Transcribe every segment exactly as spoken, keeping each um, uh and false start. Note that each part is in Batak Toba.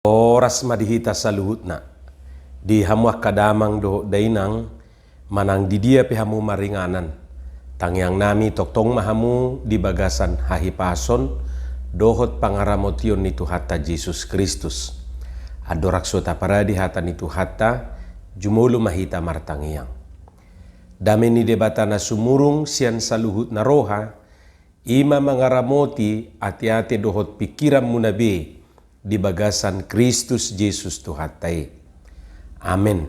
Horas ma di hita saluhutna, di hamu angka damang dohot dainang, manang di dia pe hamu maringanan. Tangiang nami tongtong ma hamu di bagasan hahipason dohot pangaramotion ni Tuhanta Jesus Kristus. Andorang so taparade hata ni Tuhanta, jumolo ma hita martangiang. Dame ni Debata na sumurung sian saluhut na roha, i ma mangaramoti ateate dohot pingkiranmuna be di bagasan Kristus Jesus Tuhanta i. Amen.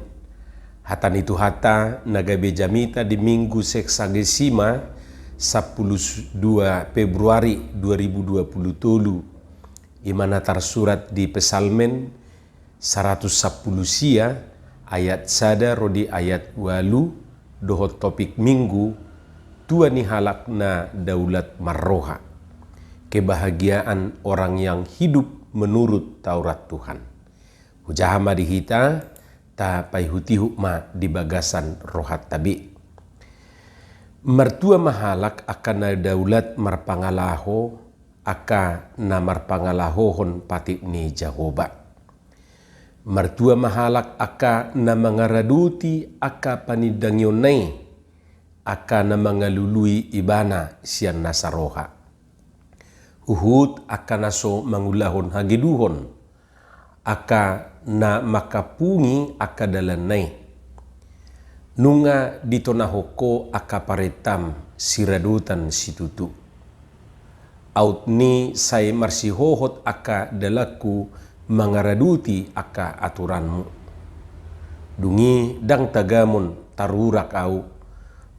Hata ni Tuhanta na gabe jamita di Minggu Sexagesima, sampulu dua Februari dua ribu dua pulu tolu, i ma na tarsurat di Psalmen saratus sampulu sia, ayat sada ro di ayat ualu, dohot topik Minggu, tua ni halak na daulat marroha. Kebahagiaan orang yang hidup menurut Taurat Tuhan. Hujaha ma di hita, tapaihutihut ma di bagasan rohanta be. Martua ma halak angka na daulat marpangalaho, angka na marpangalahohon patik ni Jahowa. Martua ma halak angka na mangaradoti angka panindangionna i, angka na mangalului ibana sian nasa roha. Huhut angka na so mangulahon hageduhon, angka na mangkapungi angka dalanna i. Nunga ditonahon ho angka parentam siradotan situtu. Aut ni sai marsihohot angka dalanku mangaradoti angka aturanmu. Dung i ndang tagamon tarurak ahu,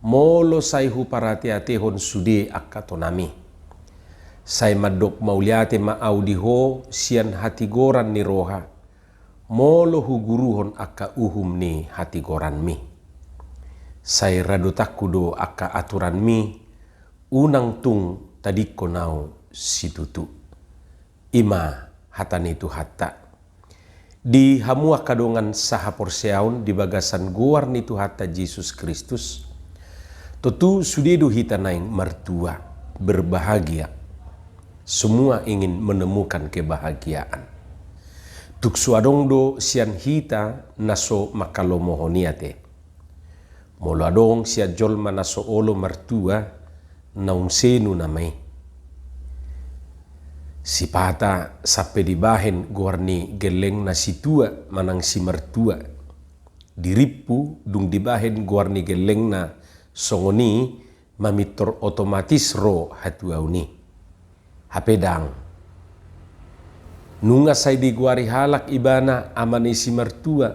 molo sai huparateatehon sude angka tonami. Sai mandok mauliate ma ahu di ho sian hatigoran ni roha, molo huguruhon angka uhum ni hatigoranmi. Sai radotanku do angka aturanmi, unang tung tadingkon ahu situtu. I ma hata ni Tuhanta. Di hamu angka dongan sahaporseaon di bagasan goar ni Tuhanta Jesus Kristus, tontu sude do hita naeng martua, berbahagia. Semua ingin menemukan kebahagiaan. Tung so adong do sian hita na so mangkalomohon i ate. Molo adong sian jolma na so olo martua, naung senu nama i. Sipata sampe dibahen goar ni gellengna situa manang simartua. Dirimpu dung dibahen goar ni gellengna songon i, mamintor otomatis ro hatuaon i. Hape ndang. Nunga sai digoari halak ibana ama ni simartua,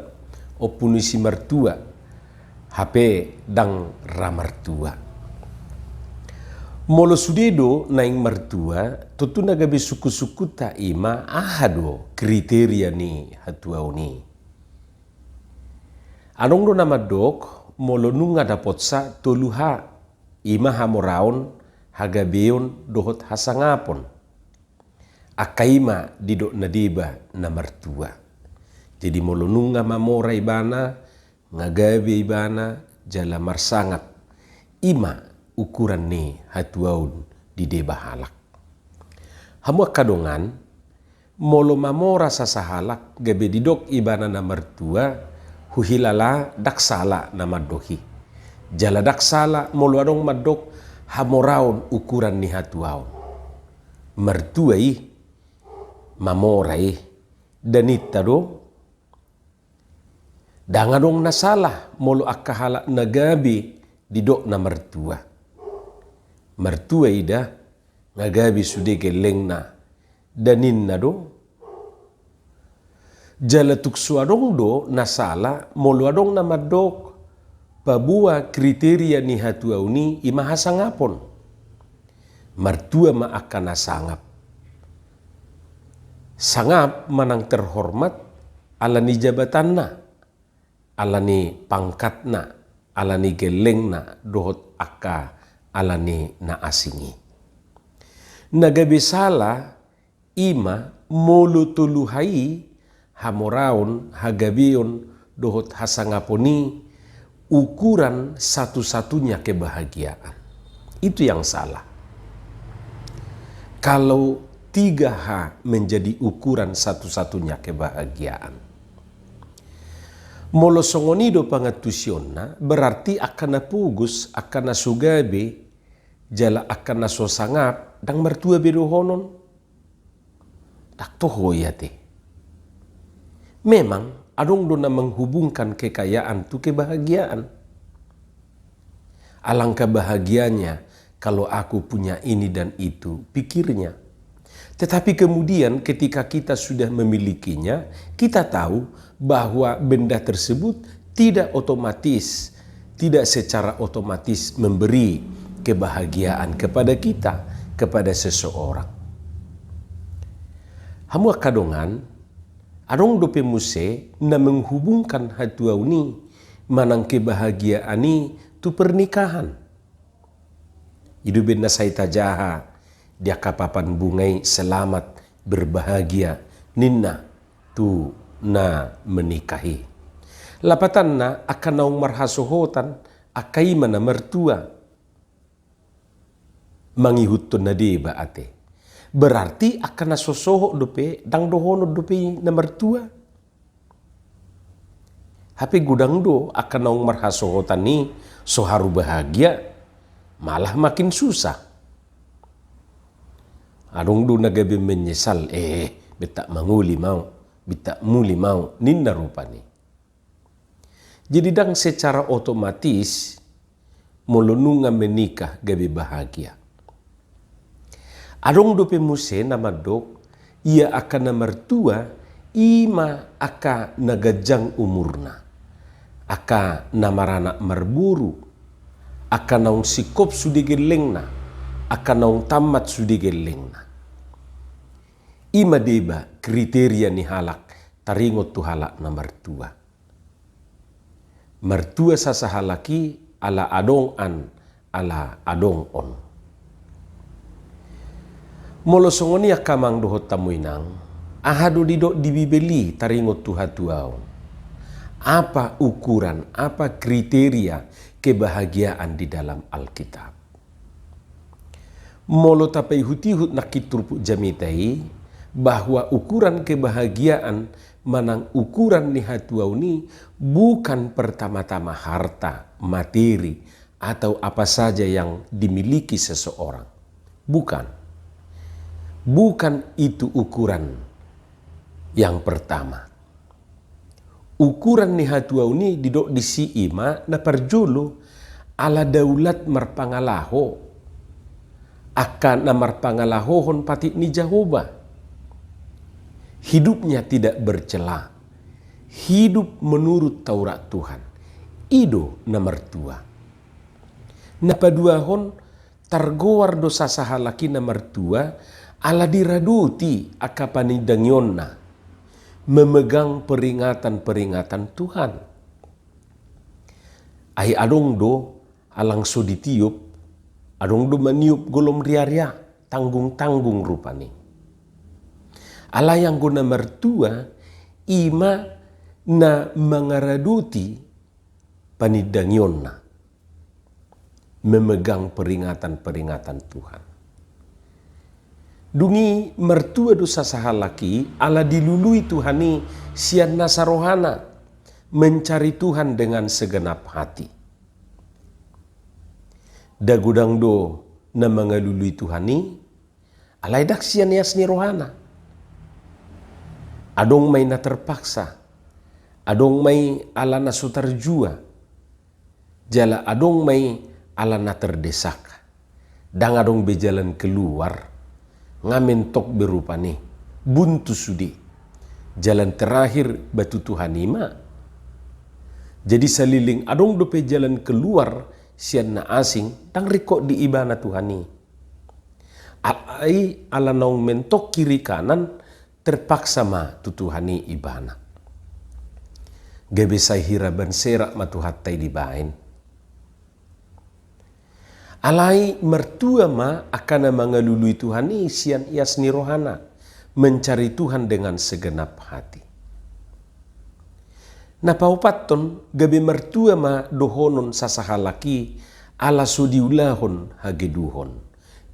ompu ni simartua, hape ndang ra martua. Molo sude do naeng martua, tontu na gabe sungkunsungkunta i ma aha do kriteria ni hatuaon i. Adong do na mandok, molo nunga dapotsa tolu H, i ma hamoraon, hagabeon, dohot hasangapon. Angka i ma didok na deba na martua. Jadi molo nunga mamora ibana, nga gabe ibana, jala marsangap, i ma ukuran ni hatuaon di deba halak. Hamu angka dongan, molo mamora sasahalak gabe didok ibana na martua, huhilala ndang sala na mandok i. Jala ndang sala molo adong mandok hamoraon ukuran ni hatuaon. Martua i, mamora i, daninta do. Ndang adong na sala molo angka halak na gabe didok na martua. Martua i da, nga gabe sude gellengna, daninna do. Jala tung so adong do na sala molo adong na mandok paboa kriteria ni hatuaon i, i ma hasangapon. Martua ma angka na sangap. Sangap manang terhormat ala ni jabatanna, ala ni pangkatna, ala ni gellengna, dohot angka ala ni na asing i. Na gabe sala i ma molo tolu H i, hamoraon, hagabeon, dohot hasangapon i, ukuran satu-satunya kebahagiaan. Itu yang salah. Kalau tiga H menjadi ukuran satu-satunya kebahagiaan. Molo songon i do pangantusionna, berarti angka na pogos, angka na so gabe, jala angka na so sangap, ndang martua be dohonon. Ndang toho i ate. Memang adong do na menghubungkan kekayaan tu kebahagiaan. Alangkah bahagianya kalau aku punya ini dan itu, pikirnya. Tetapi kemudian ketika kita sudah memilikinya, kita tahu bahwa benda tersebut tidak otomatis, tidak secara otomatis memberi kebahagiaan kepada kita, kepada seseorang. Hamu angka dongan, adong dope muse na menghubungkan hatuaon i manang kebahagiaan i tu pernikahan. I do umbahen na sai tajaha di angka papan bunga i, "Selamat berbahagia," ninna tu na menikah i. Lapatanna, angka naung marhasohotan, angka i ma na martua. Mangihuthon na deba ate. Berarti angka na so sohot dope, ndang dohonon dope i na martua. Hape godang do angka naung marhasohotan i so haru bahagia, malah makin susah. Adong do na gabe menyesal, "Eh, bintak mangoli ma au, bintak muli ma au," ninna rupani. Jadi ndang secara otomatis molo nunga menikah gabe bahagia. Adong dope muse na mandok, ia angka na martua, i ma angka na ganjang umurna, angka na maranak marboru, angka naung singkop sude gellengna, angka naung tammat sude gellengna. I ma deba kriteria ni halak taringot tu halak na martua. Martua sasahalak i ala adong an, ala adong on. Molo songon i angka amang dohot hamu inang, aha do didok di Bibel i taringot tu hatuaon? Apa ukuran, apa kriteria kebahagiaan di dalam Alkitab? Molo tapaihut-ihut nangkin turpuk jamita i, bahwa ukuran kebahagiaan manang ukuran ni hatuaon i bukan pertama-tama harta, materi, atau apa saja yang dimiliki seseorang. Bukan. Bukan itu ukuran yang pertama. Ukuran ni hatuaon i didok disi i ma na parjolo, ala daulat marpangalaho, angka na marpangalahohon patik ni Jahowa. Hidupnya tidak bercela. Hidup menurut Taurat Tuhan. I do na martua. Na paduahon, targoar do sasahalak i na martua, ala diradoti angka panindangionna, memegang peringatan-peringatan Tuhan. Ai adong do, alang so ditiop, adong do maniop golom riaria, tanggung-tanggung rupani. Alai anggo na martua, i ma na mangaradoti panindangionna, memegang peringatan-peringatan Tuhan. Dung i martua do sasahalak i ala dilului Tuhan i sian nasa rohana, mencari Tuhan dengan segenap hati. Nda godang do na mangalului Tuhan i, alai ndang sian ias ni rohana. Adong ma i na terpaksa, adong ma i ala na so tarjua, jala adong ma i ala na terdesak. Ndang adong be jalan keluar, nga mentok be rupani, buntu sude. Jalan terakhir batu Tuhan i ma. Jadi saleleng adong dope jalan keluar sian na asing, ndang ringkot di ibana Tuhan i. Alai ala naung mentok kiri kanan, terpaksa ma tu Tuhan i ibana. Gabe sai hira ban serak ma Tuhanta i dibaen. Alai martua ma angka na mangalului Tuhan i sian ias ni rohana, mencari Tuhan dengan segenap hati. Na paopathon, gabe martua ma dohonon sasahalak i ala so diulahon hageduhon,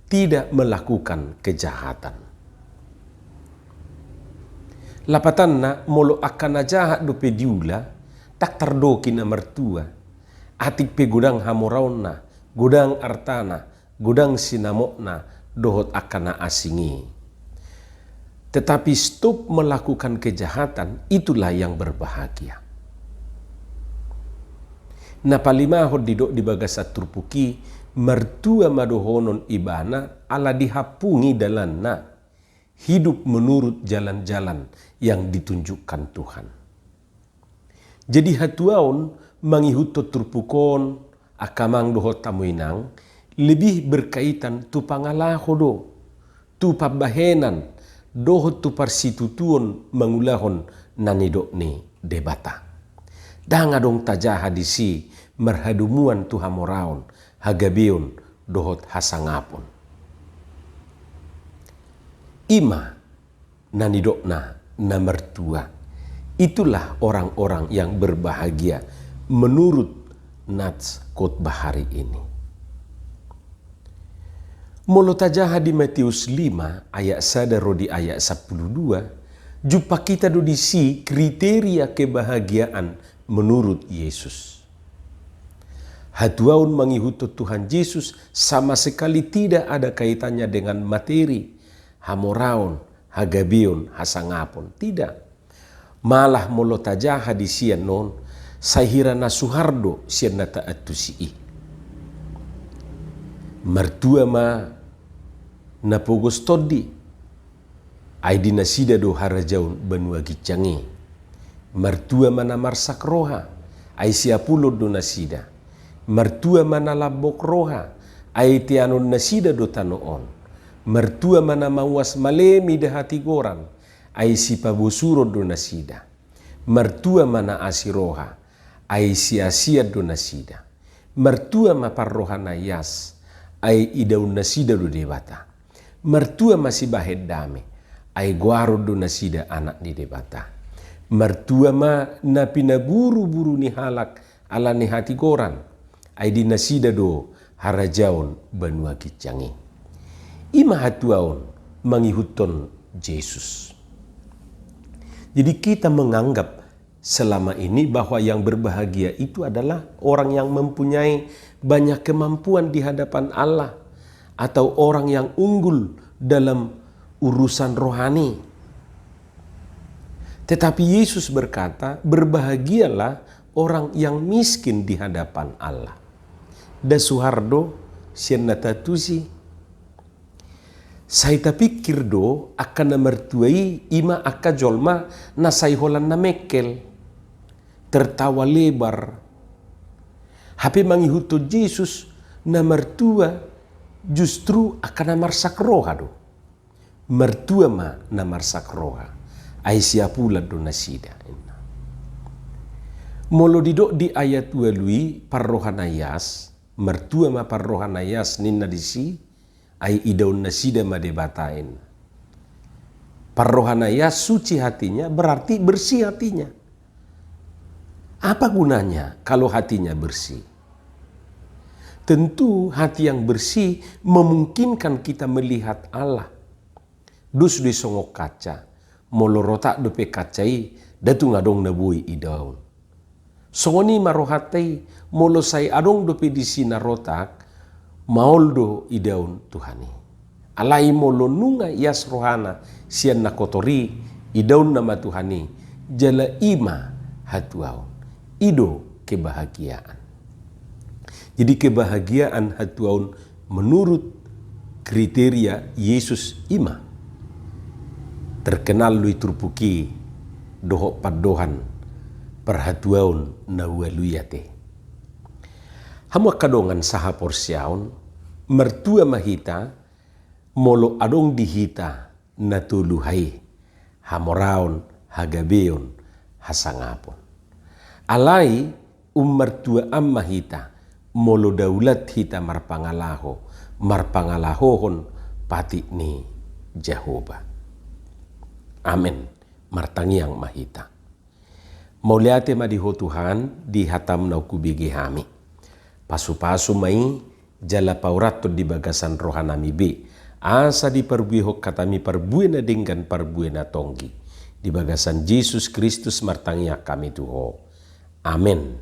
tidak melakukan kejahatan. Lapatanna, molo angka na jahat dope diula, ndang tardoki na martua. Atik pe godang hamoraonna, godang artana, godang sinamotna, dohot angka na asing i. Tetapi stop melakukan kejahatan, itulah yang berbahagia. Na palimahon didok di bagasan turpuk i, martua ma dohonon ibana ala dihampungi dalanna, hidup menurut jalan-jalan yang ditunjukkan Tuhan. Jadi hatuaon mangihuthon turpuk on, angka amang dohot hamu inang, lebih berkaitan tu pangalaho do, tu pambahenan, dohot tu parsitutuon mangulahon na nidok ni Debata. Ndang adong tajaha disi marhadomuan tu hamoraon, hagabeon, dohot hasangapon. I ma na nidokna na martua. Itulah orang-orang yang berbahagia menurut nats khotbah hari ini. Molo tajaha di Matius lima ayat sada ro di ayat sampulu dua, jumpa hita do disi kriteria kebahagiaan menurut Yesus. Hatuaon mangihuthon Tuhan Jesus sama sekali tidak ada kaitannya dengan materi, hamoraon, hagabeon, hasangapon. Tidak. Malah molo tajaha di sian on, sai hira na suhar do sian na taantusi i. Martua ma na pogos tondi, ai di nasida do harajaon banua ginjang i. Martua ma na marsak roha, ai siapulon do nasida. Martua ma na lambok roha, ai teanon nasida do tano on. Martua ma na mauas male mida hatigoran, ai sipabosuron do nasida. Martua ma na asi roha, ai siasian do nasida. Martua ma parroha na ias, ai idaon nasida do Debata. Martua ma sibahen dame, ai goaron do nasida anak ni Debata. Martua ma na pinaburu-buru ni halak ala ni hatigoran, ai di nasida do harajaon banua ginjang i. I ma hatuaon mangihuthon Jesus. Jadi kita menganggap selama ini bahwa yang berbahagia itu adalah orang yang mempunyai banyak kemampuan di hadapan Allah atau orang yang unggul dalam urusan rohani. Tetapi Yesus berkata, "Berbahagialah orang yang miskin di hadapan Allah." Nda suhar do sian na taantusi. Sai tapikir do angka na martua i, i ma angka jolma na sai holan na mengkel, tertawa lebar. Hape mangihuthon Jesus, na martua justru angka na marsak roha do. Martua ma na marsak roha, ai siapulan do nasida, ninna. Molo didok di ayat ualu i parroha na ias, martua ma parroha na ias ninna disi, ai idaon nasida ma Debata, ninna. Parroha na ias suci hatinya, berarti bersih hatinya. Apa gunanya kalau hatinya bersih? Tentu hati yang bersih memungkinkan kita melihat Allah. Dos do i songon kaca, molo rotak dope kaca i, nda tung adong na boi idaon. Songon i ma rohanta i, molo sai adong dope disi na rotak, maol do idaon Tuhan i. Alai molo nunga ias rohana sian na kotor i, idaonna ma Tuhan i, jala i ma hatuaon. I do kebahagiaan. Jadi kebahagiaan hatuaon menurut kriteria Yesus i ma terkenal do i turpuk i dohot pandohan parhatuaon na ualu i ate. Hamu angka dongan sahaporseaon, martua ma hita molo adong di hita na tolu ha i, hamoraon, hagabeon, hasangapon. Alai ummartuaan ma hita molo daulat hita marpangalaho, marpangalahohon patik ni Jahowa. Amen. Martangiang ma hita. Mauliate ma di Ho Tuhan, di hataM naung hubege hami. Pasupasu ma i, jala paurathon di bagasan rohanami be, asa diparbuehon hataMi parbue na denggan, parbue na tonggi. Di bagasan Jesus Kristus martangiang hami tu Ho. Amen.